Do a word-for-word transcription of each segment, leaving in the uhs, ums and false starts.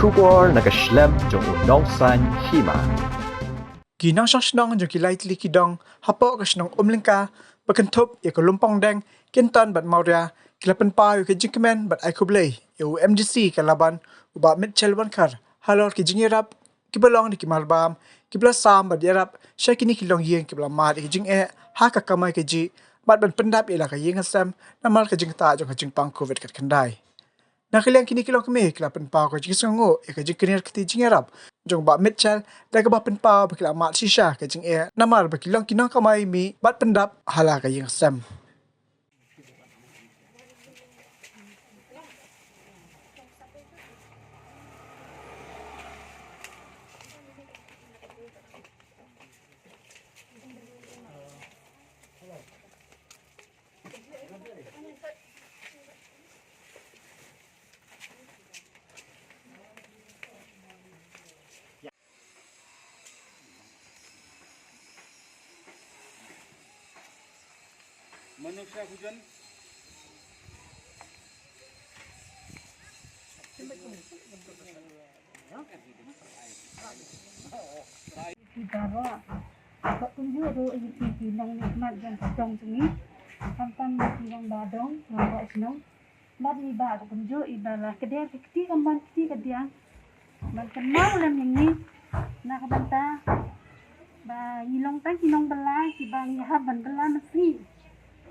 Khubor na ka shlem jong u nongsan hima. Ki nongshong shnong jong ki lai tylli ki dong hapoh ka shnong Umlyngka ba kynthup ïa ka Lumpong Deng, Kinton bad Mawria ki la pynpaw ïa ka jingkmen bad ai khublei ïa u M D C ka Laban, u Bah Mitchell Wankhar, halor ki jingïarap kiba long da ki marbam kiba la sam bad ïarap sha kine ki longïing kiba la mad ïa ka jingeh ha ka kamai kajih bad ban pyndap ïa la ka ïing ka sem namar ka jingktah jong ka jingpang covid khatkhyndai. Na ka liang kine ki longkmie ki la pynpaw ka jingsngewnguh ïa ka jingkyrkhu kti jingïarap jong Bah Mitchell da kaba pynpaw ba ki la mad shisha ka jingeh namar ba ki long ki nongkamai mih bad pyndap ha la ka ïing ka sem. Manusia hujan. Ki baroh, ba kumjuh ruh ïa ki, ki nongmihkhmat jong ka shnong jong ngi. Khamtam ki nongba dong, nongba shnong. Bad ngi ba kumjuh i ba la kder ki kti ka mon kti ka diang. Ban kynmaw lem ïa ngi na ka bynta ba ngi long tang ki nongbylla kiba ngi hap ban bylla mynsngi.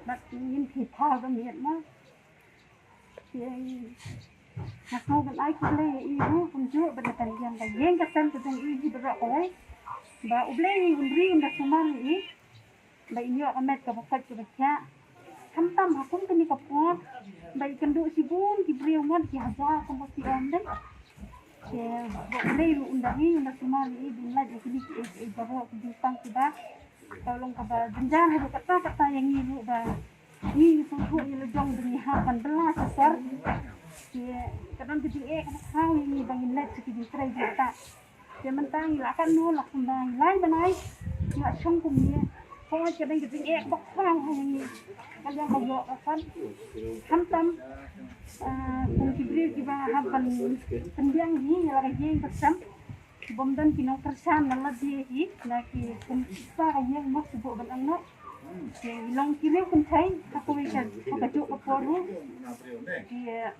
Bad ngin phi thaw ba miet mo. Nga sngew ban ai khublei ïa i ruh kumjuh ban ïa ka ïing ka sem ka jong i hi baroh kawei. Ba U Blei un ri un da sumar ïa i. Ba in ïoh ka met kaba koit kaba khiah. Khamtam ha kum kane ka por ba i kynduh shibun ki briew ngut ki hajar kumba ki ong dei. Te ba U Blei ruh un da ri un da sumar ïa i, ba in lait ïa kine kiei kiei baroh ki jingpang kiba, ka long kaba jynjar haduh katta katta ïa ngi ruh ba ngi ngi sngewthuh ïa la jong ba ngi hap ban bylla sha sor. Te ka don ka jingeh kaba khraw ïa ngi ba ngin leit sha ki jingtrei jingktah. Te mynta ngi la katno la kumba ngi lai bnai ngi la shong kumne. Ka don ka jingeh kaba khraw ha ngi. Ka liang ka ïoh ka san. Khamtam, ah, kum ki briew kiba hap ban pynbiang hi ïa la ka ïing ka sem. Bym don ki nongkyrshan na lade hi na ki kum sa ka ïing mok shu buh ban ang noh. Ki long ki riew kynthei ha kawei ka, ha kajuh ka por ruh. Ki, eh,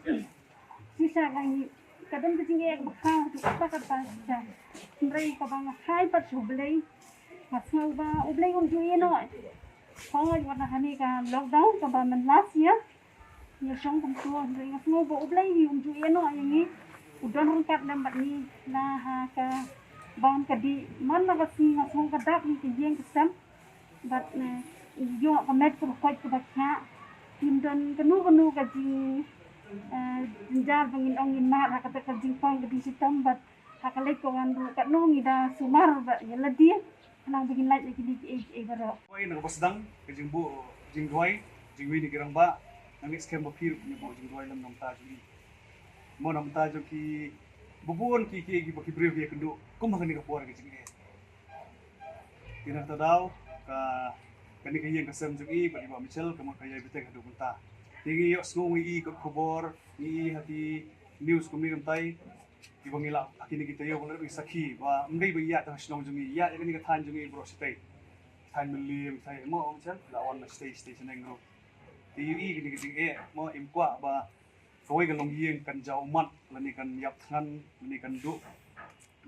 shisha ka ngi, ka don ka jingeh ba khraw haduh katta katta shisha. Hynrei kaba nga kyrpad sha U Blei, nga sngew ba U Blei un ju ïehnoh. Hooid wat la kane ka lockdown kaba mynta last year. Ngi shong kumto, hynrei nga sngew ba U Blei hi um ju ïehnoh ïa ngi. U don ryngkat lem bad ngi na ha ka bam ka dih. Man la ka sngi nga sngew ka dak ngi ka ïing ka sem. Bad, eh, ïoh ka met ka koit kaba khiah. Ngim don kano kano ka jing, eh, jynjar ba ngin ong ngin mad ha kata ka jingpang ka jingshitom bad ha ka leit ka wan ruh katno ngi da sumar ba ïa lade. Khnang ba ngin lait ïa kine kiei kiei baroh. Duwai na kaba sdang ka jingbuh jingduwai jingwi na ki rangbah. Nga ngeit skhem ba phi ruh phin ïa buh jingduwai lem na ka bynta jong ngi. Mo na ka bynta jong ki bun bun ki kiei kiba ki briew ki ïakynduh kum ha kane ka por ka jingeh. Te na kata daw ka, kane ka ïing ka sem jong i bad i Bah Mitchell ka mut ka ïai bteng haduh mynta. Te ngi ïohsngew ngi i kot khubor ngi i ha ki news kumne kumtai. Kiba ngi lah ha kine ki taïew ba la dep ngi sakhi ba ym dei ba ïaid tang ha shnong jong ngi, ïaid ïa kane ka thaiñ jong ngi baroh shatei. Thaiñ Mylliem, thaiñ mo ong chen la wan na shatei shatei shaneng ruh. Te ïohi kane ka jingeh mo im kwah ba kawei ka longïing kan jaw ummat lane kan ïap thngan lane kan duh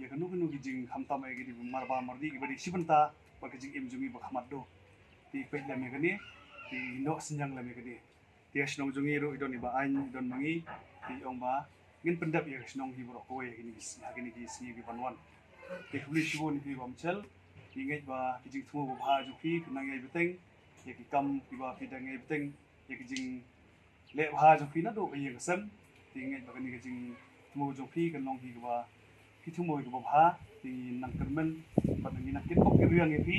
ïa kano kano ki jingkhamtam ïa ki dei marbam mardi kiba dei shi bynta bad ka jingim jong ngi ba khmat duh. Te peit lem ïa kane, te ïehnoh synñiang lem ïa kane. Te ha shnong jong ngi ruh i don i Bah Aiñ, i don ma ngi, te i ong ba ngin pyndep ïa ka shnong hi baroh kawei ha kine ki, ha kine ki sngi ki ban wan. Te khublei shibun ïa phi Bah Mitchell, ngi ngeit ba ki jingthmu babha jong phi kan nang ïai bteng ïa ki kam kiba phi dang ïai bteng ïa ki jingleh bha jong phi naduh ka ïing ka sem. Te ngi ngeit ba kane ka jingthmu jong phi kan long hi kaba phi thmu ïa kaba bha, te ngi nang kyrmen bad ngi nang kit pok kit riang ïa phi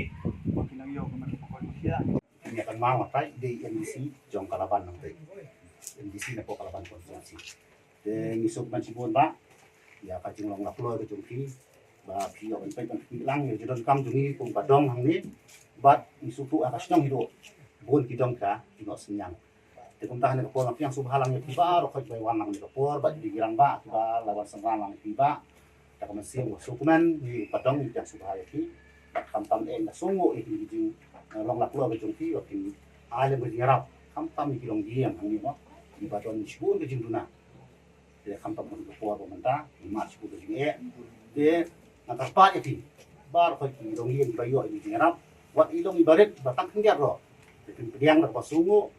ba phi nang ïoh ka met ka pokoi ba khiah. Ngi kan ma nga tai dei M D C jong ka Laban nang tai. M D C na pok ka Laban constituency. Te ngi suk ban shibun ba ïa ka jinglong la kloi ka jong phi ba phi ïoh ban peit ban phi lang ïa jadon kam jong ngi kum ka dong hangne. Bad ngi suk tu ïa ka shnong hi ruh bun ki dong ka ïehnoh synñiang. Kumta ha kane ka por nga pdiang sngewbha lang ïa phi baroh khoit ba wan lang ha kane ka por, bad ïa ki rangbah kiba la wan synran lang ïa phi ba da ka mynsiem ba sngewkmen ngi pat dang pdiang sngewbha ïa phi. Khamtam eh nga sngewnguh ïa ki jing, eh, long la kloi ka jong phi ba kin ai lem ka jingïarap khamtam ïa ki longdieng hangne mo, kiba don shibun ka jingduna. Te khamtam ha kane ka por ba mynta ngi mad shibun ka jingeh. Te nga kyrpad ïa phi baroh khoit ki longdieng kiba ïoh ïa ki jingïarap, wat i long iba rit ba tang khyndiat ruh, te phin pdiang da kaba sngewnguh.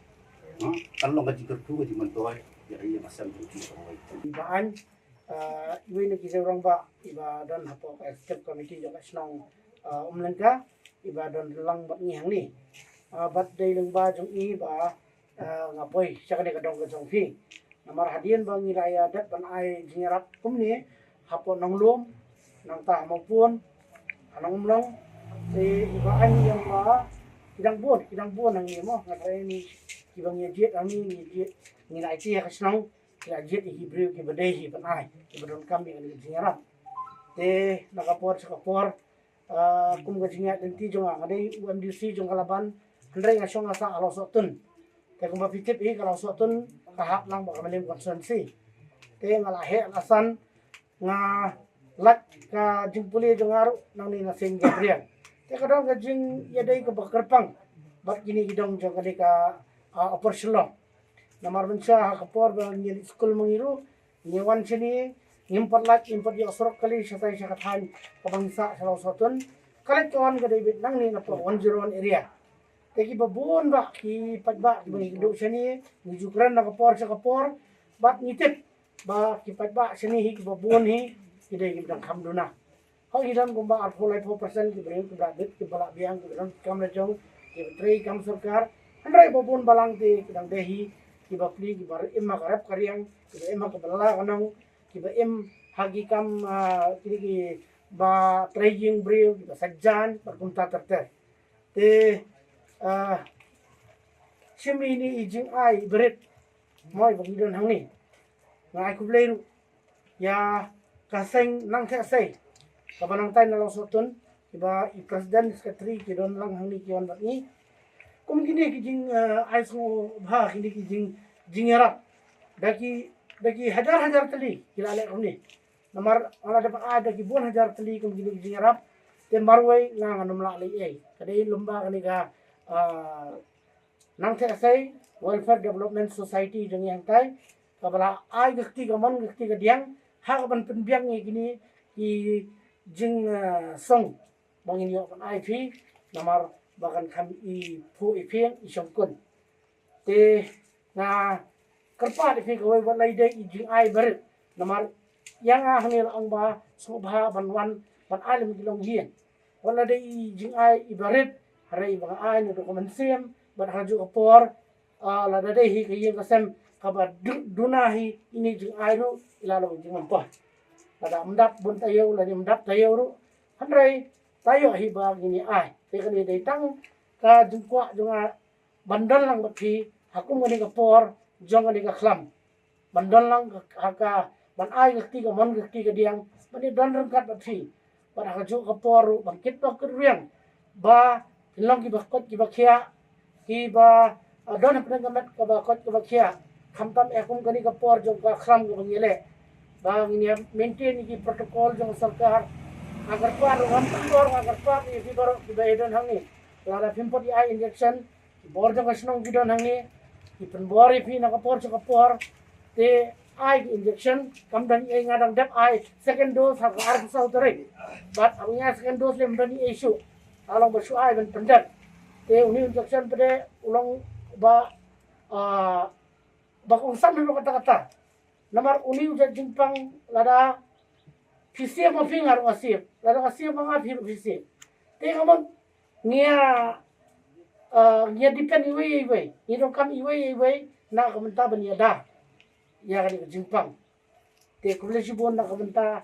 Kan long ka jingkyrkhu ka jingmyntoi ïa ka ïing ka sem jong phi baroh. Ba aiñ, ah, iwei na ki rangbah iba don hapoh ka executive committee jong ka shnong, ah, Umlyngka, iba don lang bad ngi hangne. Ah, bad dei lyngba jong i ba, ah, nga poi sha kane ka dong ka jong phi. Namar hadien ba ngi la ïa dep ban ai jingïarap kumne hapoh Nonglum, nangta ha Mawpun, ha Nongumlong, te iba aiñ ïa ba ki dang bun, ki dang bun hangne mo, nga trai ni kiba ngi ïa jied hangne, ngi ïa jied, ngi la aiti ha ka shnong, ngi la jied ïa ki briew kiba dei hi ban ai, kiba donkam ïa kane ka jingïarap. Te na ka por sha ka por, ah, kum ka jingïaid lynti jong nga, nga dei u M D C jong ka Laban, hynrei nga shong nga sah ha Lawsohtun. Te kumba phi tip hi ka Lawsohtun ka hap lang bad ka Mylliem constituency. Te nga la heh la san, nga lait ka jingpule jong nga ruh nangne na Saint Gabriel. Te ka don ka jingïadei kaba kyrpang bad kine ki dong jong kane ka, ah, Upper Shillong. Namar mynshuwa ha ka por ba ngi leit skul ma ngi ruh, ngi wan shane, ngim pat lait, ngim pat ïoh surok kali shatai sha ka thaiñ kaba ngi sah sha Lawsohtun. Ka leit ka wan ka dei beit nangne na poh one zero one area. Te kiba bun bah ki paidbah kiba ngi duh shane, ngi ju kren na ka por sha ka por, bad ngi tip ba ki paidbah shane hi kiba bun hi ki dei kiba dang kham duna. Hooid, ki don kumba arphew laiphew percent ki briew kiba la bit, kiba la biang, kiba don kam la jong, kiba trei kam sorkar. Hynrei ba bun balang te ki dang dei hi kiba pli, kiba im ha ka rep ka riang, kiba im ha ka bylla ka nong, kiba im ha ki kam, ah, ki, kiba trei ïing briew, kiba sajan bad kumta ter ter. Te, ah, shim ïa ine i jingai barit, mo, iba ngi don hangne. Nga ai khublei ruh ïa ka seng Nangtheh Sei kaba nangtai na Lawsohtun, kiba i president, secretary ki don lang hangne ki wan bad ngi. Kum kine ki jing, eh, ai sngewbha, kine ki jing, jingïarap da ki, da ki hajar hajar tylli ki la leh kumne. Namar nga la dep ai da ki bun hajar tylli kum kine ki jingïarap, te marwei nga, ngan ym lah leh ei. Ka dei lymba kane ka, ah, Nangtheh Sei Welfare Development Society jong ngi hangtai, kaba la ai ka kti kamon, ka kti kadiang ha kaban pynbiang ïa kine ki jing, ah, song ba ngin ïoh ban ai phi, namar ba kan kham i phuh i phieng i shongkun. Te nga kyrpad ïa phi kawei, wat la i dei i jingai barit, namar ïa nga hangne la ong ba sngewbha ban wan ban ai lem ki longïing. Wat la dei i jingai iba rit, hynrei ba nga ai naduh ka mynsiem, bad ha kajuh ka por, ah, lada dei hi ka ïing ka sem kaba du-, duna hi, ine i jingai ruh i la long jingmyntoi. Lada ym dap bun taïew, lada ym dap taïew ruh, hynrei taïew hi ba ngin ïa ai. Te kane dei tang ka jingkwah jong nga ban don lang bad phi ha kum kane ka por jong kane ka khlam. Ban don lang ka, ka, ka, ban ai ka kti kamon, ka kti kadiang, ban ïa don ryngkat bad phi. Bad ha kajuh ka por ruh ban kit ba kit riang ba kin long kiba koit kiba khiah, kiba, ah, don hapdeng ka met kaba koit kaba khiah. Khamtam eh kum kane ka por jong ka khlam kaba ngi leh, ba ngin ïa maintain ïa ki protocol jong ka sorkar. Nga kyrpad ruh, ngam pynbor, nga kyrpad ïa phi baroh kiba ïa don hangne, lada phim pat ïa ai injection, ki bor jong ka shnong ki don hangne, ki pynbor ïa phi na ka por sha ka por. Te ai ki injection, kam don ei, nga dang dep ai second dose ha ka arphew saw tarik. Bad haba ngi ai second dose leh ym don ei shuh. Ka long ba shu ai ban pyndep. Te une u injection pat de u long ba, ah, ba kongsan haduh katta katta. Namar une u jait jingpang, lada phi save ma phi, nga ruh nga save. Lada nga save ma nga, phi ruh phi save. Te nga mon ngi ïa, ah, ngi ïa depend iwei ïa iwei, ngi donkam iwei ïa iwei na ka bynta ban ïada ïa kane ka jingpang. Te khublei shibun na ka bynta